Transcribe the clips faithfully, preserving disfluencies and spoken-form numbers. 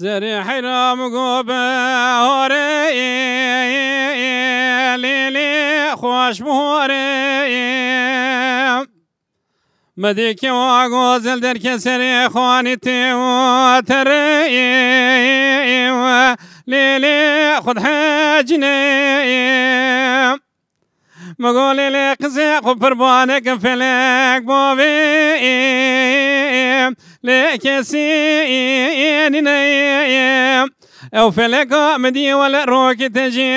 Zerê heyra min got beharê, lê lê xweş bihorê. Me dî kewa gozel derke serê xanî tê û terê, lê lê xwe dihecînê. Min got lê lê qizê xwe qurbanek im felek bavê, lê kesî nîne. Ew feleka min dî wele rokê te jî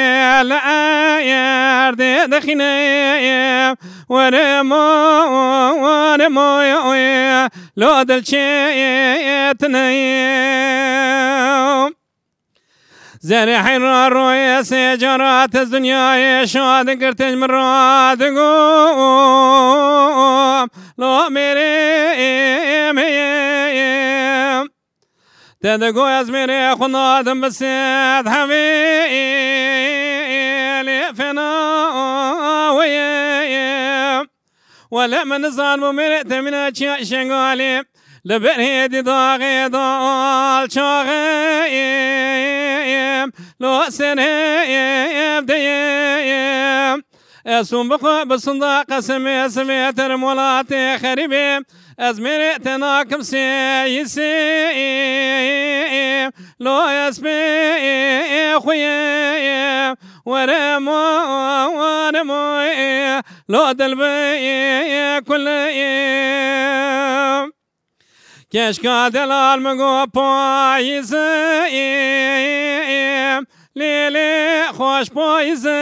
li erdê dixîne. Were ma, were ma, lo dil çê tine. Zerê heyra royê sê cara te dinyayê şad girtin min ra digo. Lo mêrê me. Te digo ez mêrê xwe nadim bi sed hevê, lê fena wê. Wele min nizanibû mêrê te mîna çiya Şengalê. Li ber hêdî daxê dal çaxê, lo serê evdeyê. Ez hûn bi xwe bi sinda qesemê sivê terim welatê xerîbê. Ez mêrê te nakim sêyîsê, lo ez pê xwe yê. Were mo, were mo, lo dil bi kulê. Keşka delal min got payîzê, lê lê xweş payîzê.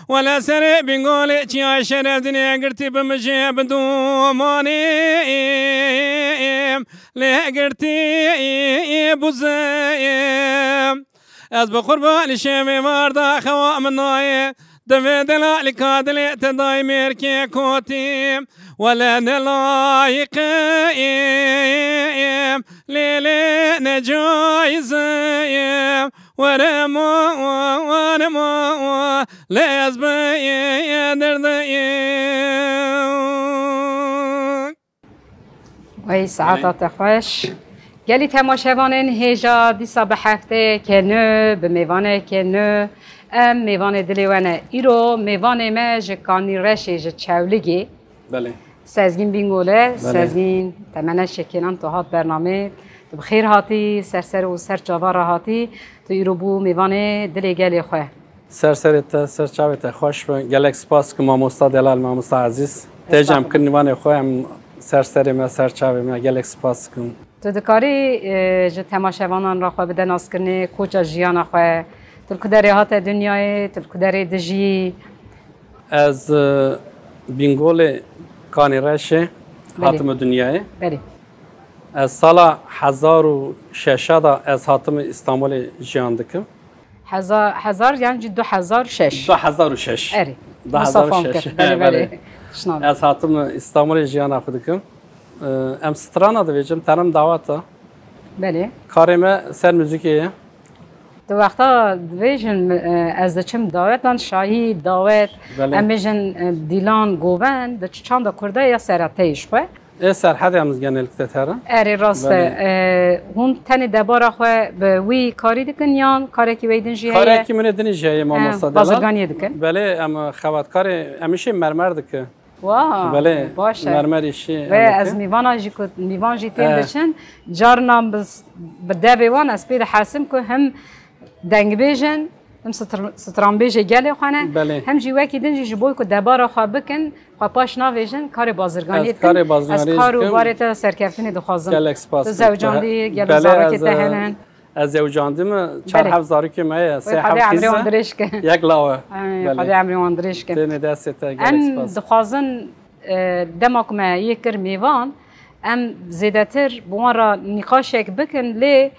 Wele serê Bîngolê çiya şeref dinê girtî bi mijê bi dûmanê, lê girtî bûzê. Ez bi qurbanî şevê varda xewa min nayê. Divê delalîka dilê te dayî mêrkê kotî. Wele ne layiqim, lê lê ne cayizim. Were mo, were mo, lê ez bi derdeyim. Wey saeta te xweş. Gelî temaşevanên hêja dîsa bi hefteyeke nû, bi mêvaneke nû. Em mêvanê dilê we ne. Îro mêvanê me ji Kanîreşê, ji Çewligê. Belê. Sezgîn Bîngol e. Belê. Sezgîn, te me neşekênan, tu hat bernamê. Tu bi xêr hatî, ser ser û ser çava re hatî. Tu îro bû mêvanê dilê gelê xwe. Ser serê te, ser çavê te xweş be. Gelek spas dikim mamosta delal, mamosta ezîz. Tê jî em Estağfurullah. Kirin nîvanê xwe, em ser serê me, ser çavê me. Gelek spas dikim. Tu dikarî, e, ji temaşevanan re xwe bide naskirinê koça jiyana xwe? Tu li ku derê hate dinyayê, tu li ku derê dijî? Ez, e, Bîngolê Kanîreşê Belê. Hatime dinyayê. Belê. Ez sala hezar û şeş de ez hatime Îstanbulê jiyan dikim. Hezar, hezar yan jî du hezar û şeş. Du hezar û şeş. Erê. Du hezar û şeş. Wisa fam kir. Belê, belê. Belê. Şinan. Ez hatim Îstanbulê jiyana xwe dikim. Ee, em strana dibêjim, tenim dawet e. Belê. Karê me ser muzîkê ye. Di wexta dibêjin, e, ez diçim dawetan, şahî, dawet, Belê. Em bêjin, e, dîlan, govend, di çanda Kurda ya serete ji xwe. Ê Serhedê em genellikle terin. Erê, rast e. Belê. E, hûn tenê debara xwe bi wî karî dikin yan karekî wê din jî heye? Karekî min ê din jî heye, mamosta Delal. Bazirganiyê dikin? Belê, em xebatkarê, em îşê mermer dikin. Wa, Belê, baş e. Mermer îşê Ve em ez dikin. Mîvana jî ku mîvan jî tên Eh. diçin, carinan bi, bi devê wan ez pê dihesim ku him dengbêjin, him str-, stranbêjê gelê xwe ne, Belê. Hem jî wekî din jî ji bo ku debara xwe bikin, xwe paş navêjin, karê bazirganiyê Ez dikin. karê bazirganiyê Ez kar û dikim. barê te serkeftinê dixwazim. Gelek spas Tu dikim. zewcandî, gelo Belê, zarokê ez, te e, hene. ez zewcandî me, çar Belê. heft zarokê me ye, Wê sê Xwedê heft emrê wan qîz, dirêj ke. yek law e. Ay, Belê. Xwedê emrê wan dirêj ke. Tênê destê te, gelek Em spas. dixwazin, e, dema ku me yê kir mêvan, em zêdetir bi wan re nîqaşek bikin, lê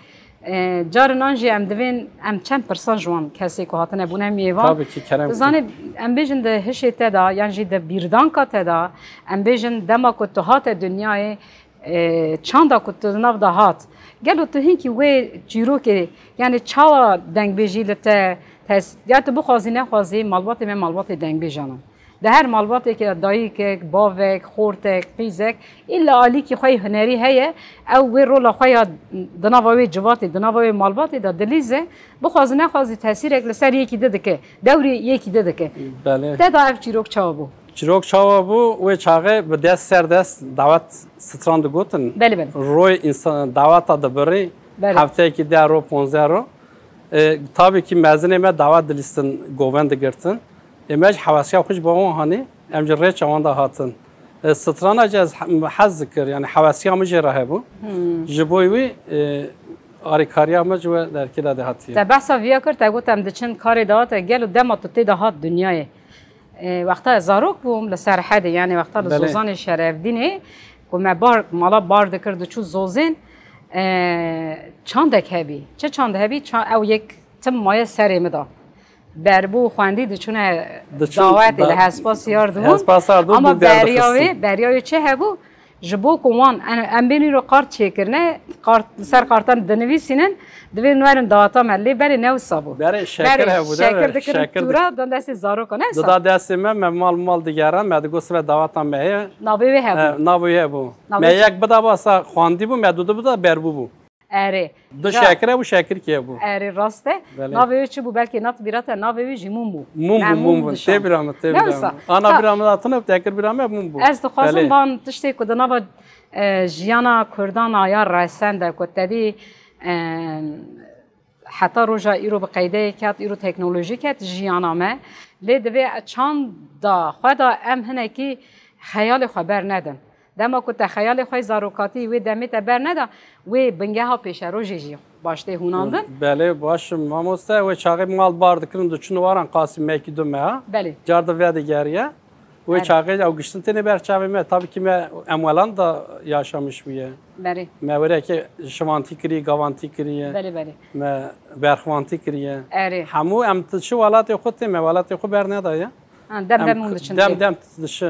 E, carinan jî em divên em çend pirsan ji wan kesê ku hatine bûne mêvan. Tabii ki, kerem Dizanê, em bêjin di hişê te de, yan jî di bîrdanka te de, em bêjin dema ku tu hate dinyayê, e, çanda ku tu di nav de hat. Gelo tu hinkî wê çîrokê, yani çawa dengbêjî li te tes-, ya tu bixwazî nexwazî, malbatê me malbatê dengbêjan in. Di her malbatêkê de dayikek, bavek, xortek, qîzek îlla alîkî xwe yê hunerî heye, ew wê rola xwe ya di nava wê civatê, di nava wê malbatê de dilîze, bixwaze nexwaze tesîrek li ser yekî di dike, dewrê yekî di dike. Belê. Te da ev çîrok çawa bû? Çîrok çawa bû? Wê çaxê bi dest ser dest dawet stran digotin. Belê, belê. Roy însan daweta dibirî, Belê. hefteyekî deh ro, ponzdeh ro. E, tabî kî mezinê me dawet dilîstin, govend digirtin. Ê me jî hewesiya xwe ji bo wan hanî, em ji rêça wan de hatin. E, strana jî ez he-, hez dikir, yani hewesiya min jê re hebû. Hmm. Ji bo wî, e, alîkariya min ji we derkê de dihatiye. Te behsa viya kir, te got em diçin karê dawetê, gelo dema tu tê de hat dinyayê. E, wexta ez zarok bûm li Serhedê, yani wexta li Belê. Zozanê Şerevdînê, ku me bar, mala bar dikir, diçû Zozên, e, çandek hebî. Çi çand hebî? Ça-, ew yek tim maye serê min de. Berbû xwendî diçûne Diçûn dawetê da-, li hespa siyar dibûn. Hespa siyar dibûn, Ama bû beriya derdixistin. Wê, beriya wê çi hebû? Ji bo ku wan, em, em bên îro kart çêkirine, kart, li ser kartan dinivîsînin, divê werin daweta me. Lê berê ne wisa bû. Berê şekir Berê hebû, şekir dere, dikirin şekir tûra, dan destê zarokan, ne wisa? Dida destê me, me mal mal digeran, me digot sibe daweta me heye. Navê wê hebû. E, navê wê hebû. Navê Me çi? yek bida basa xwendî bû, me dudu bida berbû bû. Erê. Du Ja- şekir hebû, şekirkî hebû. Erê, rast e. Belê. Navê wê çi bû? Belkî nat bîra te, navê wê jî Mûm bû. Mûm bû, Mûm Mûm bû. dişan. Tê bîra min, tê Ne bîra wisa? min. Ana Ha. bîra min hatine, tekir bîra me Mûm bû. Ez dixwazim Belê. van tiştê ku di nava, e, jiyana Kurdan a ya resen de ku te dî, e, heta roja îro bi qeydeyê ket, îro teknolojî ket jiyana me. Lê divê çanda xwe de em hinekî xeyalê xwe bernedin. Dema ku te xeyalê xwe yê zarokatî wê demê te berneda, wê bingeha pêşerojê jî baş tê hûnandin. Belê, baş im, mamoste, wê çaxê mal bar dikirin, diçûn waran qasî mekî du meha. Belê. Car di vedigeriye. Wê Belê. çaxê ew giştin têne ber çavê me. Tabii ki me em welan da yaşamış bûye. Belê. Me wêrekê şivantî kiriye, gavantî kiriye. Belê, belê. Me berxwantî kiriye. Erê. Hemû em tu çi welatê xwe tê, me welatê xwe bernedaye. Ha, dem Em dem k-, hûn diçin dem tê. dem tu dişi, e,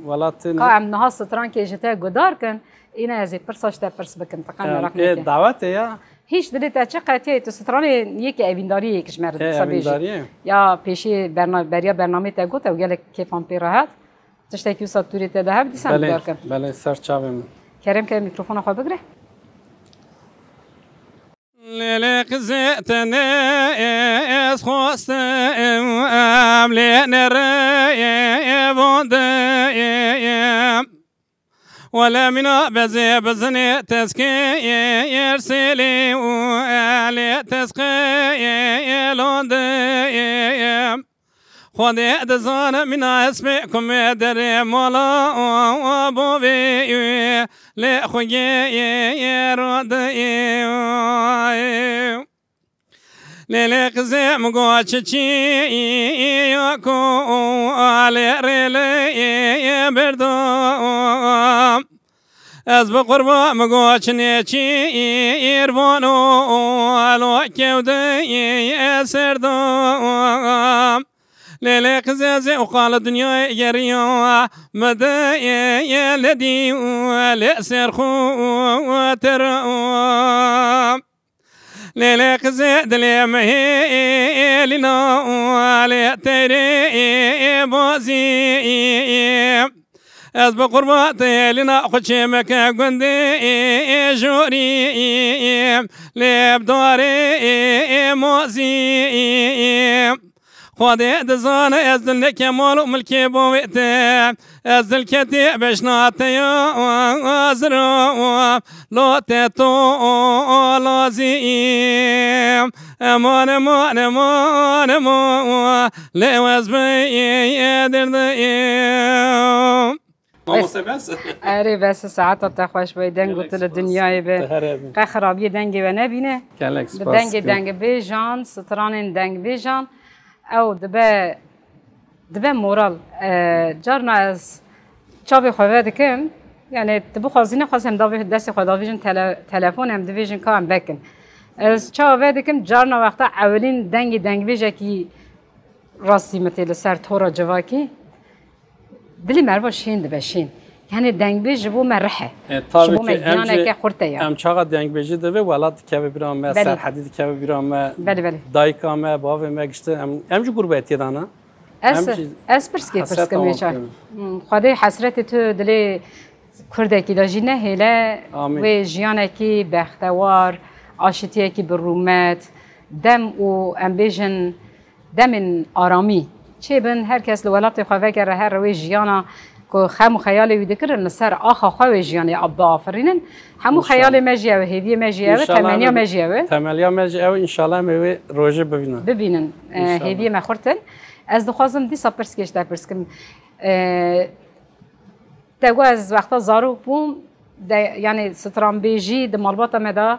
welatê Ka ne. em niha strankê ji te gudar kin, îne ez ê pirsa ji te pirs bikim, tu qe Em, meraq ê, neke. dawetê ya. Hîç dilê te çi qetiye, tu stranê yekê evîndariyê yek ji me re Ê, disa bêjî. evîndariyê. Ya pêşî berna-, beriya bernameyê te got, ew gelek kêfan pê re hat. Tiştekî wisa tûrê te de hebe, dîsan Belê, guhdar kin. belê, ser çavê min. Kerem ke mikrofona xwe bigire. Lêlê qizê tenê ez xwestim, lê nerê vondim. Wele mîna bezê bizinê tezkê yer sêlê û lê tezkê londim. Xwedê dizane mîna ez pê kumê derê mala bovê lê xwegê rondim. Lê lê qizê min got çi çi ya ku lê rê lê berdo. Ez bi qurba min got çi nê çi îrvan û lo kewde ser da. Lê lê qizê zê û qal dinyayê geriya mi de lê dî û lê ser xwe tera. Lê lê qizê dilê min hêlîna lê teyrê bazî. Ez bi qurbatê lîna xwe çêmeke gundê jorî lê bi darê mozî. Xwedê dizane ez dilneke mal û milkê bavê te. Ez dilketê beşna te ya zira lo te to lazî. Eman, eman, eman, eman, lê ez bê derdê. Mamoste bes. Erê bes, saeta te xweş be, deng û Gelek tu li spas. dinyayê be. Te here be. Qe xirabiyê dengê we nebîne. Gelek Bi spas. dengê dengbêjan, stranên dengbêjan, ew dibe, dibe moral. E, carna ez çavê xwe vedikim, yani tu bixwazî nexwazî em davê, destê xwe davêjin tele-, telefon, em divêjin ka em vekin. Ez çawa vedikim, carna wexta ewilîn dengê dengbêjekî rastî min tê li ser tora civakî. Dilê merva şên dibe, şên. Yani dengbêj ji bo me rih e. E, Ji tabii bo ki me em giyaneke jî, xurt e ya. em çaxa dengbêjî divê welat dikeve bîra me, Belê. serhedî dikeve bîra me, Belê, belê. dayika me, bavê me giştî em, em jî gurbetiyê de ne. Ez, Em jî ez pirskê hesreta pirskim wan wêça. Bikin. Hmm, Xwedê hesretê tu dilê Kurdekî de jî nehêle, Amîn. Wê jiyanekî bextewar, aşitiyekî bi rûmet, dem û em bêjin demên aramî çêbin, her kes li welatê xwe vegere, her wê jiyana ku xem û xeyalê wî dikirin li ser axa xwe wê jiyanê biafirînin. Hemû Înşallah. Xeyalê me jî ew e, hêviyê me jî ew e, Înşallah temeniya em ê me jî ew e. Temeliya me jî ew e, înşallah em ê wê rojê bibînin. Bibînin. E, Înşallah. Hêviyê me xurt in. Ez dixwazim dîsa pirskê ji te pirskim. E, Te got ez wexta zarok bûm, de, yanî stranbêjî di malbata me de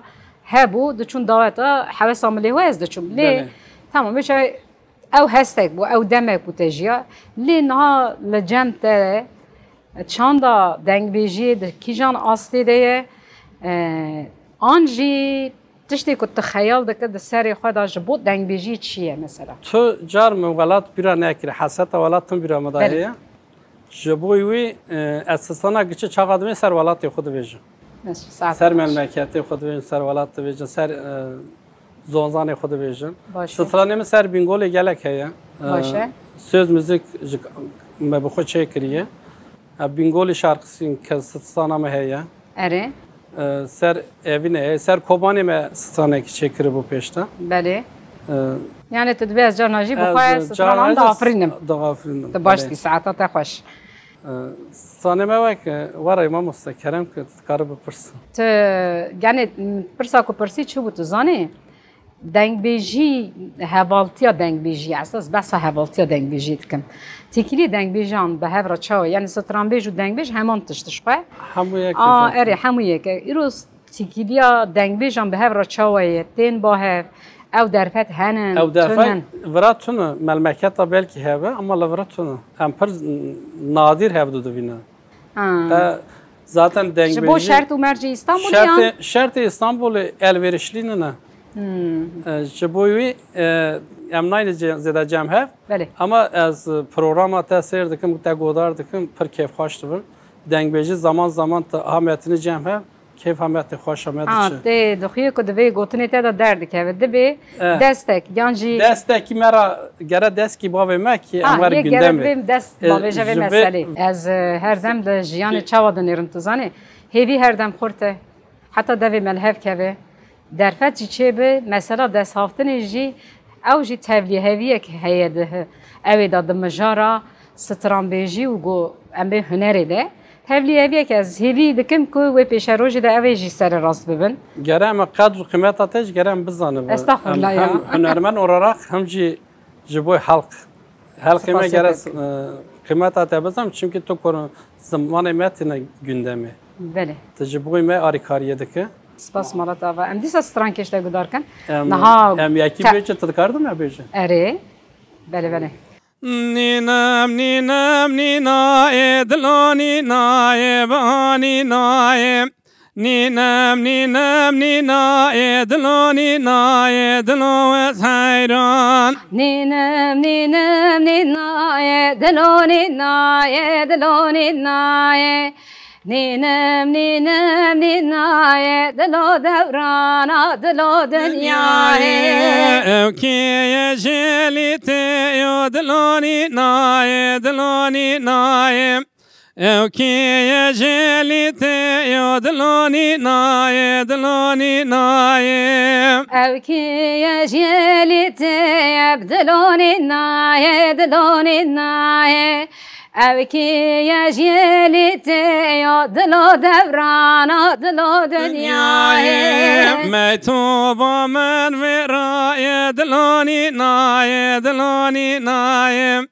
hebû, diçûn daweta hewesa min lê we ez diçûm. Lê Belê. Tamam, wê çay ew hestek bû, ew demek bû te jiya. Lê niha li cem te çanda dengbêjiyê di kîjan astê de ye? E, an jî tiştê ku tu xeyal dike di serê xwe de ji bo dengbêjiyê çi ye mesela? Tu car min welat bîra nekirî, hesreta welat tim bîra min de Belê. Heye. Ji bo wî, e, ez strana giçî çaxa divê ser welatê xwe divêjim. Ser memleketê xwe divêjim, ser welat divêjim, ser, e, zonzanê xwe divêjim. Baş e. Stranê min ser Bîngolê gelek heye. E, Baş e. Söz müzik ji me bi xwe çêkiriye. E, Bîngolî şarkısın ke strana me heye. Erê. E, ser evînê, e, ser Kobanê me stranekî çêkiribû pêşta. Belê. E, Yani tu dibê ez carna jî bi ez xwe stranan carna jî diafirînim. Diafirînim, Tu baş belê. Dî, saeta te xweş. E, stranê me wek, e, were mamoste kerem ki tu dikare bipirsin. Tu, yani, pirsa ku pirsî çi bû tu zanî? Dengbêjî, hevaltiya dengbêjî, esas behsa hevaltiya dengbêjî dikim. Têkilî dengbêjan bi hev re çawa? Yani stranbêj û dengbêj heman tişt ji xwe. Hemû yek Aa, e zaten. Erê, hemû yek e. Îro têkiliya dengbêjan bi hev re çawa ye? Tên ba hev? Ew derfet henin, Ew derfet tunin? Vira tune, melmeketa belkî hebe, ama li vira tune. Em pir nadir hevdu divîne. Ha. Te zaten dengbêjî Ji bo şert û mercê Îstanbulê şertê, yan? Şertê Îstanbulê elverişlî nine. Hmm. E, ji bo wî, e, em nayne ce-, zêde cem hev. Belê. Ama ez, e, programa te seyr dikim, te godar dikim, pir kêfxweş dibim. Dengbêjî zaman zaman te ha metini cem hev, kêfa me tê xweşa me Ha, diçe. Tê dixuye ku di vê gotinê te de derdikeve. Dibê Eh. Destek, yan jî Destekî me ra gere deskî bavê me ki Ah, em wer yê gere gündemê. Dibê dest Eh, bavêje vê ji vê meselê. Ez, e, her dem di jiyanê Ki- çawa dinêrim tu zanê. Hêvî her dem xurt e. Heta devê me li hev keve. Derfet jî çêbi, mesela desthavtinê jî, ew jî tevlîheviyek heye di hi-, ewê de di mijara stranbêjî û go em bê hunerê de. Tevlîheviyek ez hêvî dikim ku wê pêşerojê de ew ê jî sererast bibin. Gere em qedr û qîmeta te jî gere em bizanibin. Estexfirullah Em ya. Hem hunermend olarak hem jî ji bo halk. Halkê me Spasiyê gere te. E, qîmeta te bizan, çimkî tu kur zimanê me tine gündemê. Belê. Tu ji bo me arîkariyê dike. Spas mala te ava. Em dîsa strankê ji te guhdar kin. Em, Niha em yekî te- bêje, tu dikardin me bêje. Erê. Belê, belê. Nînem, nînem, nînayê, dilo nînayê, biha nînayê. Nînem, nînem, nînayê, dilo nînayê, dilo wez heyran. Nînem, nînem, nînayê, dilo nînayê, dilo nînayê. Nînem, nînem, nînayê, dilo dewrana, dilo dinyayê. Ew kê ye jêlî tê yo, dilo nînayê, dilo nînayê. Ew kê ye jêlî tê yo, dilo nînayê, dilo nînayê. Ew kê ye jêlî tê ye, bi dilo nînayê, dilo nînayê. Ew kê ye jêlî tê yo, dilo dewrana, dilo dinyayê. Meyto ba min vê raye, dilo nînayê, dilo nînayê.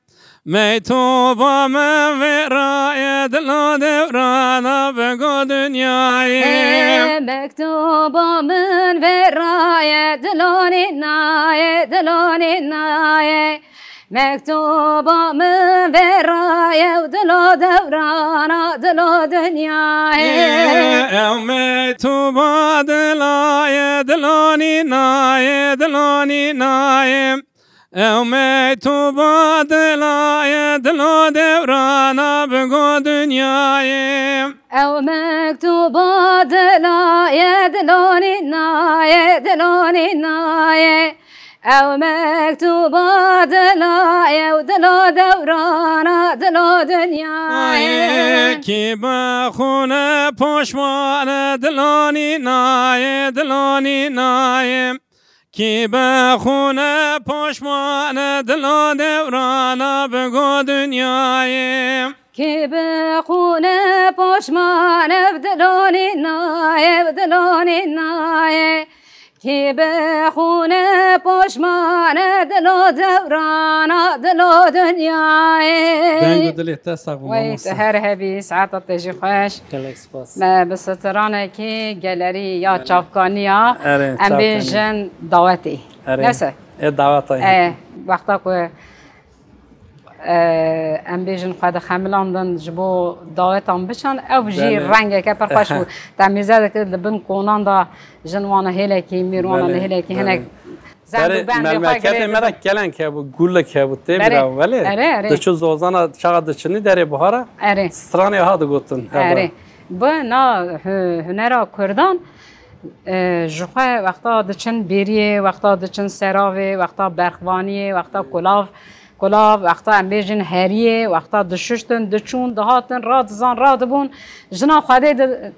Meytoba min vê raye, dilo dewrana bigo dinyayê. Ê, mektuba min vê raye, dilo nînayê, dilo nînayê. Mektuba min vê raye, dilo dewrana, dilo dinyayê. Ê, ew mektuba dilaye, dilo nînayê, dilo nînayê. Ew mektuba dilaye, dilo dewrana bigo dinyayê. Ew mektuba dilaye, dilo nînayê, dilo nînayê. Ew mektuba dila ye û dilo dewrana dilo dinyayê. Kî bi xûne poşman e dilo nînayê, dilo nînayê. Kî bi xûne poşman e dilo dewrana bigo dinyayê. Kî bi xûne poşman e bi dilonî nayê, bi dilonî nayê. Kî bi xûne poşman e dilo dewrana, dilo dinyayê. Deng û dilê te sax bû, Wey, mamoste. Tu her hebî, saeta te jî xweş. Gelek spas. Me bi stranekî gelerî ya Belê. Çavkaniya, Erê, em çavkanî. Bêjin dawetê. Erê. Neyse. Ê daweta ye. E, wexta ku, e, em bêjin xwe dixemilandin ji bo dawetan biçan, ew jî Belê. Rengeke pir xweş bû. Te mêze dikir li bin konan da jin wana hêlekî, mîr wana Belê, hêlekî, belê. Hinek zend Berê û bendê xwe memleketê girê me de didin. Keleng hebû, gulek hebû, tê Berê, bira, belê. Erê, erê. Diçû zozana çaxa diçinî derê bihara, Erê. Stranê ha digotin, heba. Erê. Bi na hu-, hunera Kurdan, e, ji xwe wexta diçin bêriyê, wexta diçin seravê, wexta berxvaniyê, wexta kulav, kulav, wexta em bêjin heriyê, wexta dişuştin, diçûn, dihatin, radizan, radibûn, jina Xwedê di-,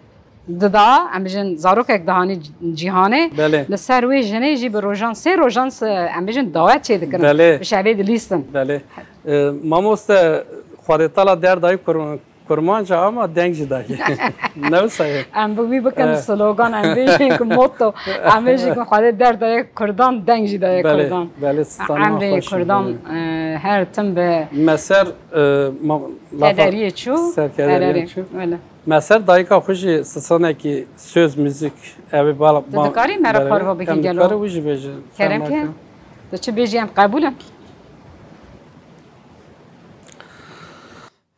dida, em bêjin zarokek dihanî cîhanê. Belê. Li ser wê jinê jî bi rojan, sê rojan se-, em bêjin dawet çêdikirin. Belê. Bi şevê dilîstin. Belê. E, mamoste, Xwedê Teala der dayî kur-, kurmanca ama deng jî dayî. Ne wisa ye? Em bi wî bikin E. Slogan, em bêjin ku motto. Em bêjin ku Xwedê der dayê Kurdan, deng jî dayê Belê, Kurdan. Belê, stana Emrê xweş Kurdan, belê. E, her tim bi Me ser, e, ma-, lafa Kederiyê çû. Ser kederiyê Ererê. Çû. Öyle. Me ser dayika xwe jî stranekî söz, müzik, ev ê bala-, Tu ba-, dikarî me re belê, parva bikî em gelo? Dikare wî jî bêje. Kerem Ferma ke. Ke. Tu çi bêjî em qebûl in.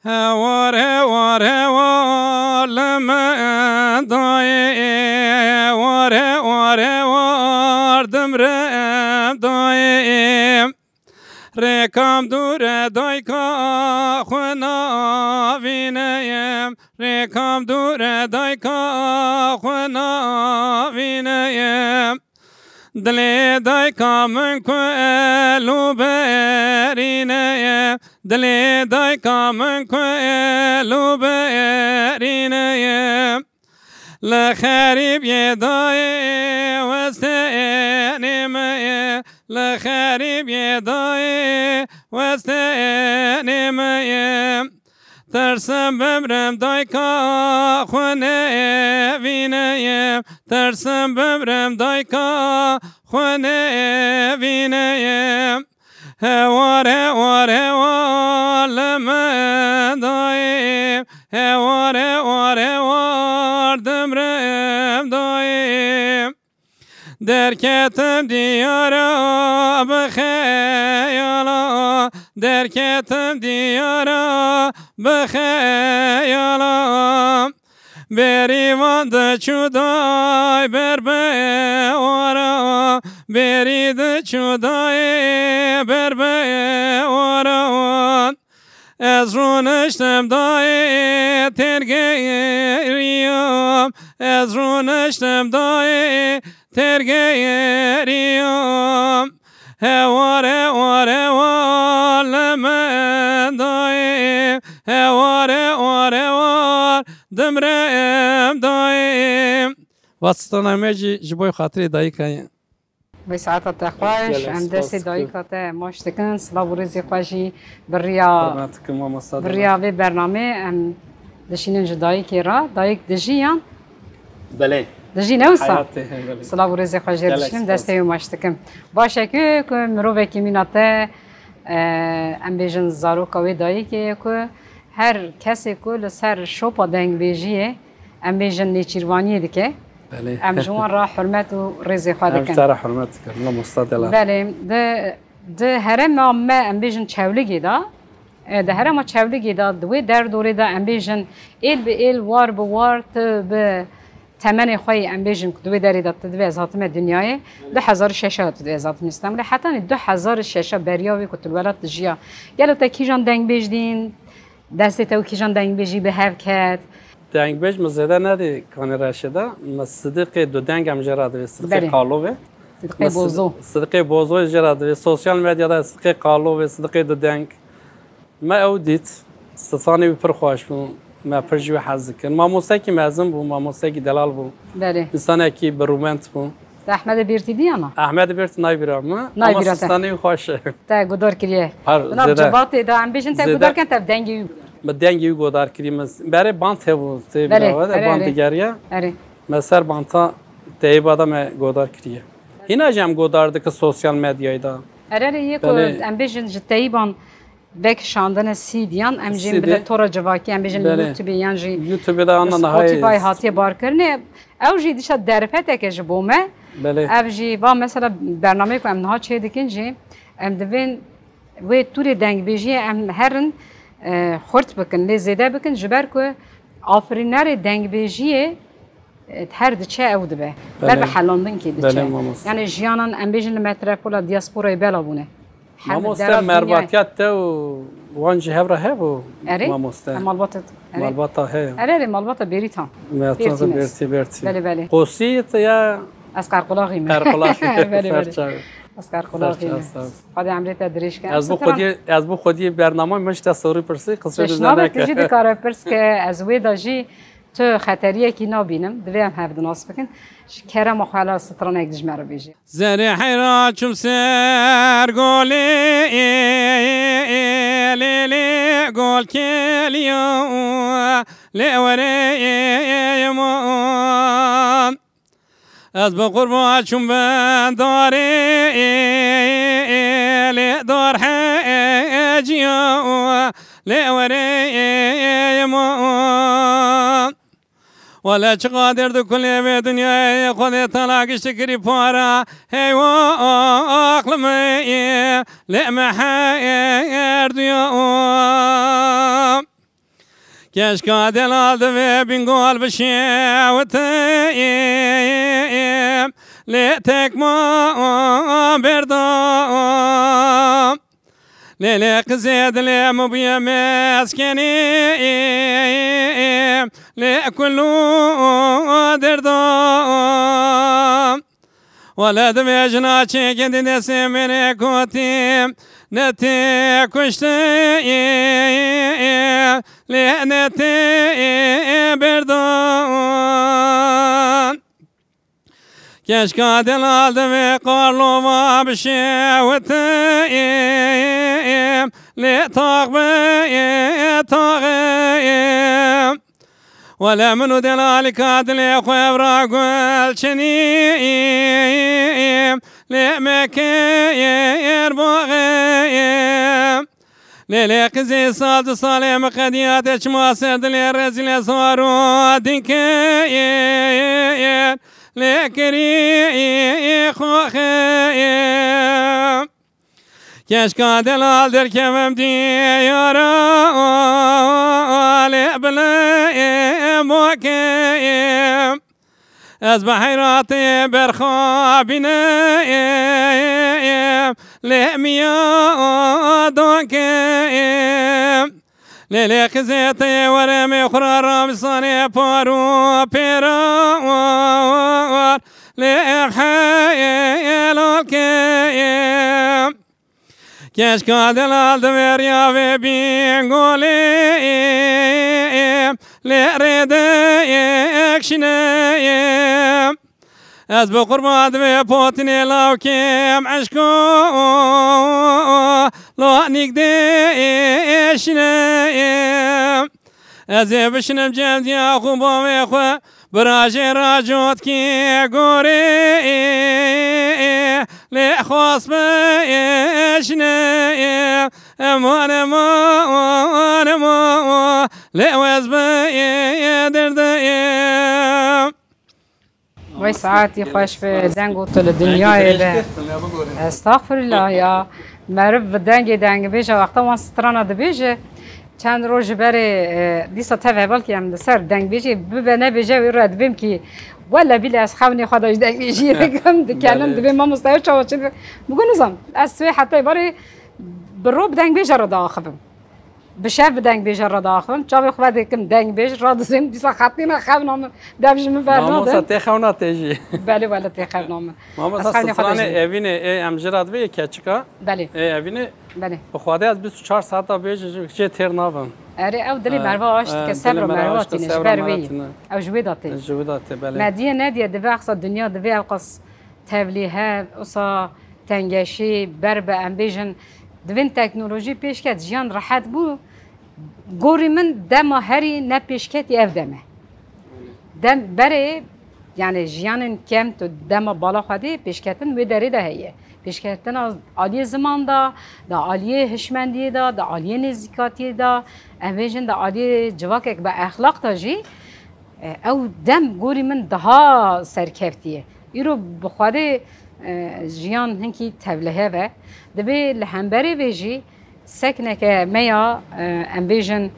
Hewar, hewar, hewar li min dayê, hewar, hewar, hewar dimrim dayê. Rêkam dûre dayka xwe navîneyim, rêkam dûre dayka xwe navîneyim. Dilê dayka min ku elo berîneyim, dilê dayka min ku elo berîneyim. Li xerîbiyê dayê westenê me ye, li xerîbiyê dayê westenê me ye. Tirsim bimrim dayka xwe nevîneyim, tirsim bimrim dayka xwe nevîneyim. Hewar, hewar, hewar li min dayê, hewar, hewar, hewar dimrim dayê. Derketim diyara bi xeyala, derketim diyara bi xeyala. Berî van diçû day ber bi ewara, berî diçû dayê ber bi ewara. Ez rûniştim dayê têr geriyam, ez rûniştim dayê têr geriyam. Hewar, hewar, hewar li min dayê. Hewar, hewar, hewar dimrim dayê. Va strana me jî ji bo xatirê dayika ye. Vê saeta te xweş, Gelek em spas destê dikim. Dayika te maç dikin. Silav û rêzê xwe jî bi riya, Hurmet dikim, mamosta bi riya Delal. Vê bernamê em dişînin ji dayikê re. Dayik dijî yan? Belê. Dijî ne wisa? Heyatê, belê. Silav û rêzê xwe jê Gelek dişînim, spas. Destê wê maç dikim. Baş e ku, ku mirovekî mîna te, e, em bêjin zaroka wê dayikê ye ku her kesê ku li ser şopa dengbêjiyê, em bêjin nêçîrvaniyê dike, Belê. Em ji wan re hurmet û rêzê xwe Em dikin. Ji te re hurmet dikin, mamosta Delal. Belê, di, di herêma me, em bêjin Çewligê de, e, di herêma Çewligê de, di wê derdorê de, em bêjin êl bi êl, war bi war, tu bi temenê xwe yî, em bêjin ku di wê derê de tu divê ez hatime dinyayê, du hezar û şeş de tu divê ez hatime Îstanbulê, hetanî du hezar û şeş beriya wê ku tu li welat dijiya. Gelo te kîjan dengbêj dîn, destê te û kîjan dengbêjî bi hev ket? Dengbêj min zêde nedî kanê reşê de. Min Sidîqê Dudeng em jê re divê, Sidîqê Belê. Qalovê. Sidqê Bozo. Sidqê Bozo jê re divê. Sosyal medyada Sidqê Qalo ve, Sidqê Dideng. Me ew dît, stranê wî pir xweş bû. Me pir ji wî hez dikin. Mamostekî mezin bû, mamostekî delal bû. Belê. Însanekî birûmet bû. Te Ehmedê Bêrtî diya na? Ehmedê Bêrtî nayê bîra min. Nayê Ama bîra te. Stranê wî xweş e. Te godar kiriye. Her Di nav zêde. Civatê de em bêjin te Zêde. Godar ken te dengê wî godar. Me dengê wî godar kiriye. Me berê band hebû. Tê Belê, bîra we de erê, band erê. digeriye. Erê. Me ser banta teyba de me godar kiriye. Hîna jî em godar dikin sosyal medyayê de. Erê, erê, yê ku Belê. em bêjin ji teyban vek şandine C D'yan, em jî C D. bile tora civakî, em bêjin Belê. YouTube yan jî YouTube de ana niha Spotify hatiye barkirinê. Ew jî dişa derfeteke ji bo me. Belê. Ev jî va mesela bernameyê ku em niha çê dikin jî, em divên wê tûrê dengbêjiyê em herin, e, xurt bikin, lê zêde bikin, ji ber ku afirînerê dengbêjiyê, e, her diçe ew dibe. Belê. Ber bi helandinkê diçe. Belê, mamoste. Yani jiyanan em bêjin li metropola diasporayê bela bûne. Hem Mamoste, dera dinyayê. Mervatiya te û wan jî hev re hebû, Erê, mamoste? Hem malbata, erê. Malbata heye. Erê, erê, malbata Bêrîtan. Malbata Bêrtî mes. Bêrtî, Bêrtî. Belê, belê. Qosî te ya? Ez Qerqulaxî me. Qerqulaxî. Belê, belê. Serçe. Ez Qerqulaxî me. Serçe, sağ ol. Xwedê emrê te dirêj ke. Ez Em bo stran- xwediyê, ez bo xwediyê bernama min ji te sorî pirsî, qisê Çeşnabe bizane tu ke. jî dikare pirs ke, ez wê de jî tu xeteriyekî nabînim. Divê em hev di nas bikin. Ji kerema xwe hela stranek ji me re bêje. Zerê heyra çûm ser golê, lê, lê gol keliya, lê were man. Ez bi qurba çûm ben darê, lê dar heciya, lê were man. Wele çiqa derd û kulê vê dinyayê, Xwedê Teala gişt kirî para, heywa aqlimê, lê me her duya. Keşka delal divê bingol bişewitê, lê tek ma berda. Lê, lê qizê dilê min bûye meskenê, lê kul û derda. Wele divê jina çêkê di destê min ê kotî, ne tê kuştê, lê ne tê berda. Keşka delal divê qarlova bişewitî, lê tax bi taxê. Wele min û delalika dilê xwe evra gul çinî, lê mekê yer baxê. Lê, lê qizê sal du salê min qediyate çima ser dilê rezîlê zaro dinkê, lê kirî xwe xê. Keşka delal derkevim diyara, lê bilê bokê. Ez bi heyratê berxabîne, lê miya doke. Lê, lê qizê te were me xura ravisane par û pêra, lê ev helal ke. Keşka delal divêriya vê bîngolê, lê rê de ekşine. Ez bi qurban divê potinê lawkêm eşko, lo nîk de eşine. Ez ê bişinim cem diya xwe bavê xwe, birajê racot ki gorê, lê xwas bi eşine. Eman, eman, eman, lê wez bi derde. Vay saetî xweş be, deng û tu li dinyayê be. Estexfirullah ya. Meriv bi dengê dengbêja wexta wan strana dibêje. Çend roj ji berê, e, dîsa tev hevalkî em li ser dengbêjê bibe nebêje wê re dibêm kî wele bîle ez xewnê xwe de ji dengbêjiyê dikim, dikenim, Belê. Dibêm mamoste ew çawa çi dibe. Min got nizam, ez swê hetayê barê bi ro bi dengbêje re diaxivim. Bi şev bi dengbêja re diaxivim. Çavê xwe vedikim dengbêj, radizêm, dîsa xetîna xewna min. Dev ji min bernadin. Mamosta tê xewna te jî. Belê, belê tê xewna min. Mamosta, stranê evînê ê em jê re divê yê keçika. Belê. Ê evînê. Belê. Bi Xwedê ez bîst û çar saeta bêjim jê têr nabim. Erê, ew dilê merva aşt dike, sebra merva tîne, ji ber wê ye. Ew ji wê de tê. Ji wê de tê, belê. Me diye nediye, divê exsa dinya, divê ew qas tevlî hev, usa tengeşî, ber bi, em bêjin, divên teknolojî pêş ket, jiyan rehet bû. Gorî min dema herî ne pêşketî ev dem e. Dem berê, yani jiyanên kem tu dema bala xwedê pêşketin wê derê de heye. Pêşketina aliyê ziman de, da aliyê hişmendiyê de, da aliyê nêzîkatiyê de, em bêjin da aliyê civakek bi exlaq de jî, e, ew dem gorî min daha serkeftiye. Îro bi Xwedê, e, jiyan hinkî tevlihev e. Divê li hemberê vê jî sekneke me ya, e, em bêjin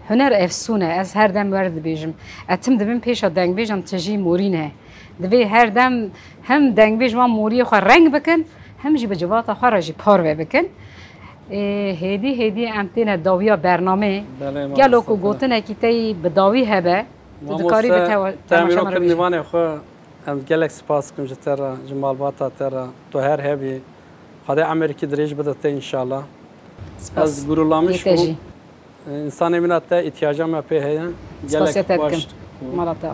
huner efsûn e. Ez her dem wer dibêjim. E, tim dibin pêşa dengbêjan tijî morî ne. Divê her dem hem dengbêj wan moriyê xwe reng bikin, hem jî bi civata xwe re jî parve bikin. Ê, hêdî hêdî em têne dawiya bernameyê. Belê, mamosta, belê. Gelo ku gotinekî te yî bi dawî hebe, tu dikarî bi te, mamoste, te temaşa me re bêjî. Nîvanê xwe, em gelek spas dikim ji te re, ji malbata te re. Tu her hebî. Xwedê emerkî dirêj bide te înşallah. Spas. Ez gururlanmış bûm. Yê te jî. Însanê mîna te îtiyaca me pê heye. Gelek baş. Spasiya te dikim. Mala te.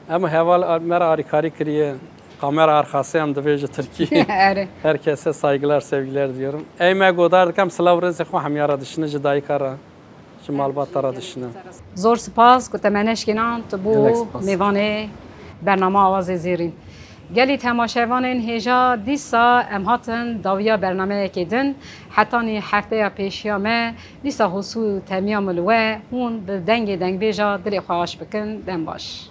Em heval me re arîkarî kiriye. Kamera arkası em divê ji Tirkî. Erê. Herkese saygılar, sevgiler diyorum. Ey me godar dikim, silav rêzê xwe hemya re dişine, ji dayika re, ji malbata re dişine. Zor spas ku te me neşkênan, tu bû mêvanê bernama Awazê Zêrîn. Gelî temaşevanên hêja, dîsa em hatin dawiya bernameyekê din. Hetanî hefteya pêşiya me, dîsa hosû temiya min li we, hûn bi dengê dengbêja dilê xwe aş bikin. Dem baş.